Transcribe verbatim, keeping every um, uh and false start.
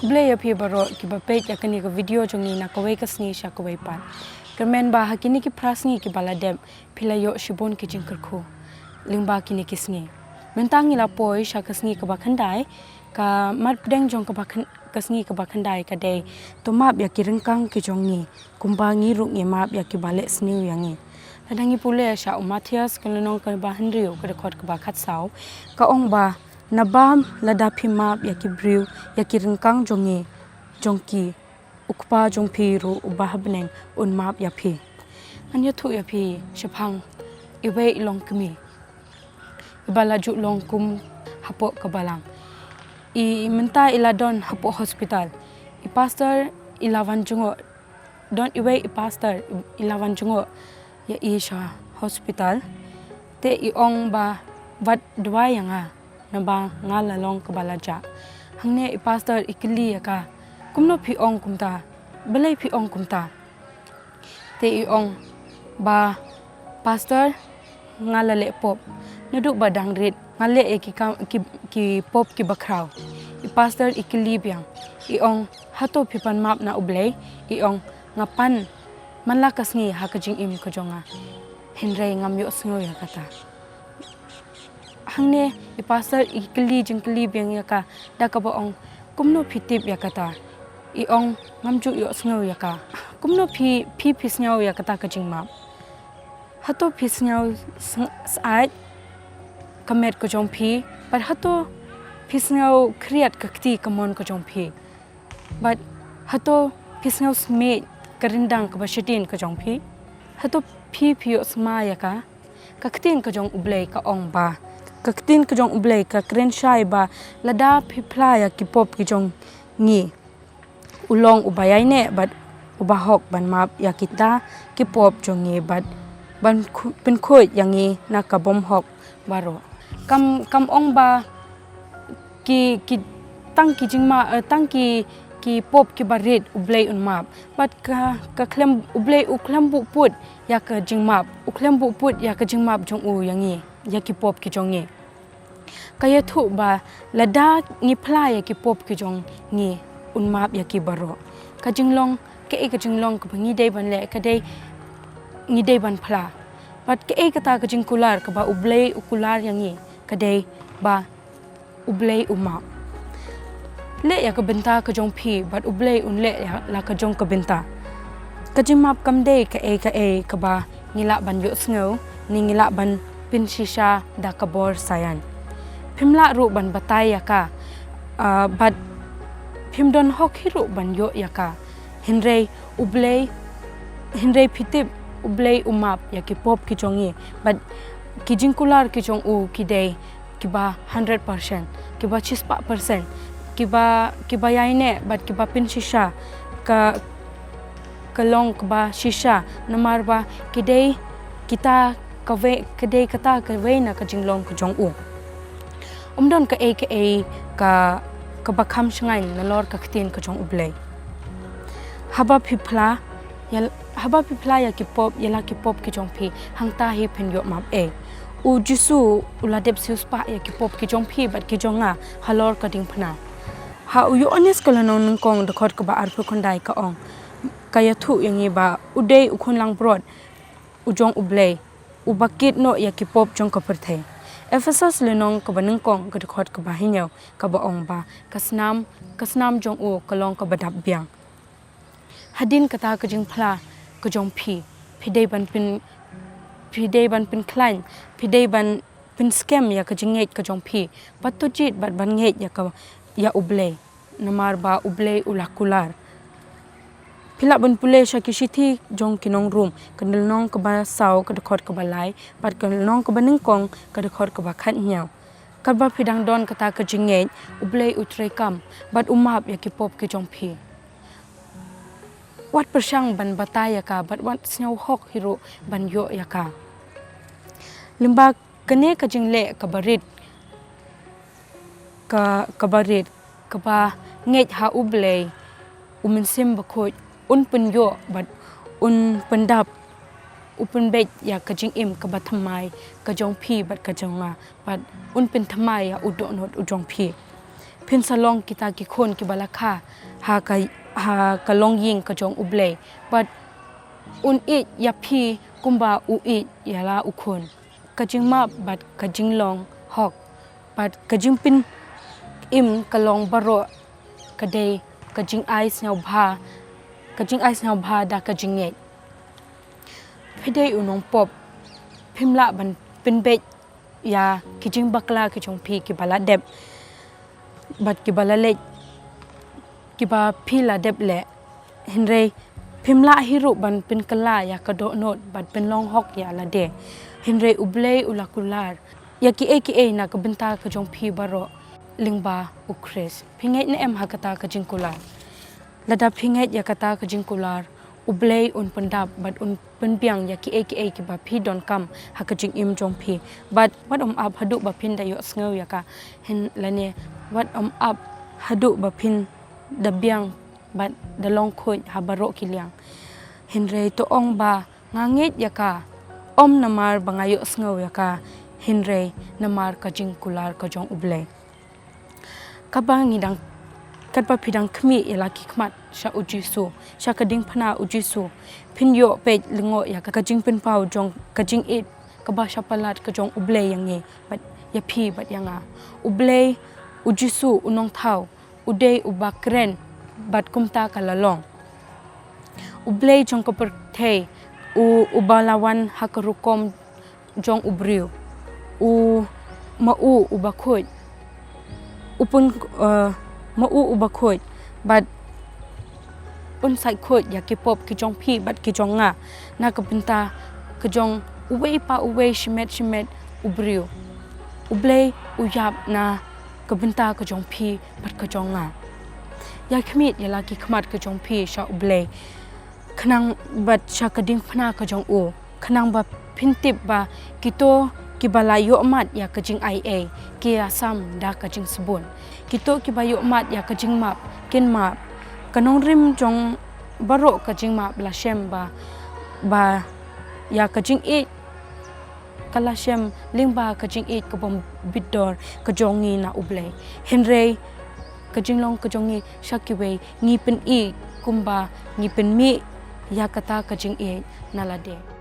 Khublei ïa phi baroh kiba peit ïa kane ka video jong ngi na kawei ka sngi sha kawei pat. Kyrmen ba ha kine ki phra sngi kiba la dep phi la ïoh shibun ki jingkyrkhu lyngba kine ki sngi. Mynta ngi la poi sha ka sngi kaba khyndai, ka mat pdeng jong kaba khyn-, ka sngi kaba khyndai ka dei to map ïa ki ryngkang ki jong ngi, kumba ngi ruh ngi map ïa kiba leh sniew ïa ngi. Lada ngi pule sha u Mathaios ka lynnong kaba hynriew ka dkhot kaba khatsaw, ka ong ba, naba lada phi map ïa ki briew, ïa ki ryngkang jong ngi, jong ki, u Kpa jong phi ruh uba ha bneng un map ïa phi. Ngan ïathuh ïa phi shaphang iwei i longkmie iba la ju long kum hapoh ka balang. I mynta i la don hapoh hospital. I pastor i la wan jngoh, don iwei i pastor i la wan jngoh ïa i sha hospital. Te i ong ba, wat duwai ïa nga, naba nga la long kaba la jah. Hangne i pastor i kylli ïa ka, kumno phi ong kumta? Balei phi ong kumta? Te i ong ba, pastor, nga la leh pop. Naduh ba dang rit nga leh ïa ki kam, ki, ki pop kiba khraw. I pastor i kylli biang, i ong, hato phi pan map na U Blei? I ong, nga pan man la ka sngi ha ka jingim ka jong nga, hynrei ngam ïohsngew ïa kata. Hangne i pastor i kylli jingkylli biang ïa ka da kaba ong, kumno phi tip ïa kata? I ong, ngam ju ïohsngew ïa ka. Kumno phi, phi, phi sngew ïa kata ka jingmap? Hato phi sngew sng-, syaid ka met ka jong phi? Bad hato phi sngew khriat ka kti ka mon ka jong phi? Bad hato phi sngew smiej ka ryndang kaba shadien ka jong phi? Hato phi, phi ïohsma ïa ka? Ka ktien ka jong U Blei ka ong ba, ka ktien ka jong U Blei ka kren shai ba, lada phi phla ïa ki pop ki jong ngi, u long uba ïaineh bad uba hok ban map ïa kita ki pop jong ngi bad ban khu-, pynkhuid ïa ngi na ka bymhok baroh. Kam, kam ong ba ki, ki, tang ki jingma, eh, tang ki, ki pop kiba rit U Blei un map. Bad ka, ka khlem, U Blei u khlem buh put ïa ka jingmap, u khlem buh put ïa ka jingmap jong u ïa ngi, ïa ki pop ki jong ngi. Ka ïathuh ba lada ngi phla ïa ki pop ki jong ngi, un map ïa ki baroh. Ka jinglong, kaei ka jinglong kaba ngi dei ban leh, ka dei ngi dei ban phla. Bad kaei kata ka jingkular kaba U Blei u kular ïa ngi, ka dei ba U Blei u map. Leh ïa ka bynta ka jong phi bad U Blei un leh ïa la ka jong ka bynta. Ka jingmap kam dei kaei kaei kaba ngi lah ban ïohsngew ne ngi lah ban pynshisha da ka bor saian. Phim lah ruh ban batai ïa ka, ah, bad phim don hok hi ruh ban ïoh ïa ka. Hynrei U Blei, hynrei phi tip U Blei u map ïa ki pop ki jong ngi bad ki jingkular ki jong u ki dei kiba hundred percent, kiba shispah percent, kiba, kiba ïaineh bad kiba pynshisha, ka, ka long kaba shisha, namar ba ki dei kita kawei, ka dei kata kawei na ka jinglong ka jong u. Um don kaei kaei ka, kaba kham shngaiñ nalor ka ktien ka jong U Blei. Haba phi phla ïa, haba phi phla ïa ki pop, ïa la ki pop ki jong phi, hangta hi phin ïoh map ei. U Jisu u la dep siewspah ïa ki pop ki jong phi bad ki jong nga halor ka diengphna. Ha u Ïoannis ka lynnong nyngkong dkhot kaba arphew khyndai ka ong, ka ïathuh ïa ngi ba u dei u khun langbrot u jong U Blei, uba kit noh ïa ki pop jong ka pyrthei. Ephesos lynnong kaba nyngkong ka dkhot kaba hynñiew kaba ong ba ka snam, ka snam jong u ka long kaba dap biang. Hadien kata ka jingphla ka jong phi, phi dei ban pyn, phi dei ban pynkhlaiñ, phi dei ban pynskhem ïa ka jingngeit ka jong phi, bad to jied bad ban ngeit ïa ka, ïa U Blei, namar ba U Blei u la kular. Phi lah ban pule sha ki shithi jong ki nong Rom, ka lynnong kaba saw ka dkhot kaba lai, bad ka lynnong kaba nyngkong ka dkhot kaba khathynñiew. Katba phi dang don kata ka jingngeit, U Blei u treikam bad u map ïa ki pop ki jong phi. Wat pyrshang ban batai ïa ka, bad wat sngew hok hi ruh ban ïoh ïa ka. Lyngba kane ka jingleh kaba rit, ka, kaba rit, kaba ngeit ha U Blei, U Mynsiem Bakhuid un pynïoh bad un pyndap, u pynbeit ïa ka jingim kaba thymmai ka jong phi bad ka jong nga, bad un pynthymmai ïa u dohnud u jong phi. Phin sa long kita ki khun kiba la kha ha ka, ha ka longïing ka jong U Blei, bad un ïeit ïa phi kumba u ïeit ïa la u khun. Ka jingmap bad ka jinglong hok bad ka jingpynim ka long baroh ka dei ka jingai sngewbha, ka jingai sngewbha da ka jingngeit. Phi dei u nongpop, phim lah ban pynbeit ïa ki jingbakla ki jong phi kiba la dep bad kiba la leit, kiba phi la dep leh. Hynrei phim lah hi ruh ban pynkylla ïa ka dohnud bad pynlong hok ïa lade. Hynrei U Blei u la kular ïa kiei kiei na ka bynta ka jong phi baroh lyngba U Khrist. Phi ngeit ne em ha kata ka jingkular? Lada phi ngeit ïa kata ka jingkular, U Blei un pyndap bad un pynbiang ïa kiei kiei kiba phi donkam ha ka jingim jong phi. Bad wat ym ap haduh ba phin da ïohsngew ïa ka, hynrei lane wat ym ap haduh ba phin da biang bad da long khuid ha baroh ki liang. Hynrei to ong ba nga ngeit ïa ka, ym namar ba nga ïohsngew ïa ka, hynrei namar ka jingkular ka jong U Blei. Katba ngi dang, katba phi dang khmih ïa la ki khmat sha U Jisu, sha ka diengphna U Jisu, phin ïoh peit lyngngoh ïa ka jingpynpaw jong ka jingïeit kaba shapalat ka jong U Blei ïa ngi bad ïa phi bad ïa nga. U Blei, U Jisu u Nongthaw, u dei uba kren bad kumta ka la long. U Blei jong ka pyrthei, u, uba la wan ha ka rukom jong u briew, u, ma u uba khuid, u pyn, eh, ma u uba khuid bad un sait khuid ïa ki pop ki jong phi bad ki jong nga na ka bynta ka jong uwei pa uwei, shimet shimet u briew. U Blei u ïap na ka bynta ka jong phi bad ka jong nga. Ïa khmih ïa la ki khmat ka jong phi sha U Blei, khnang bad sha ka diengphna ka jong u, khnang ba phin tip ba kito kiba la ïohmad ïa ka jingaiei ki ïasam da ka jingsbun. Kito kiba ïohmad ïa ka jingmap kin map. Ka nongrim jong baroh ka jingmap la shem ba, ba ïa ka jingïeit ka la shem lyngba ka jingïeit ka bym bit dor ka jong ngi na U Blei. Hynrei ka jinglong ka jong ngi sha kiwei, ngi pyni kumba ngi pynmih ïa kata ka jingïeit na lade.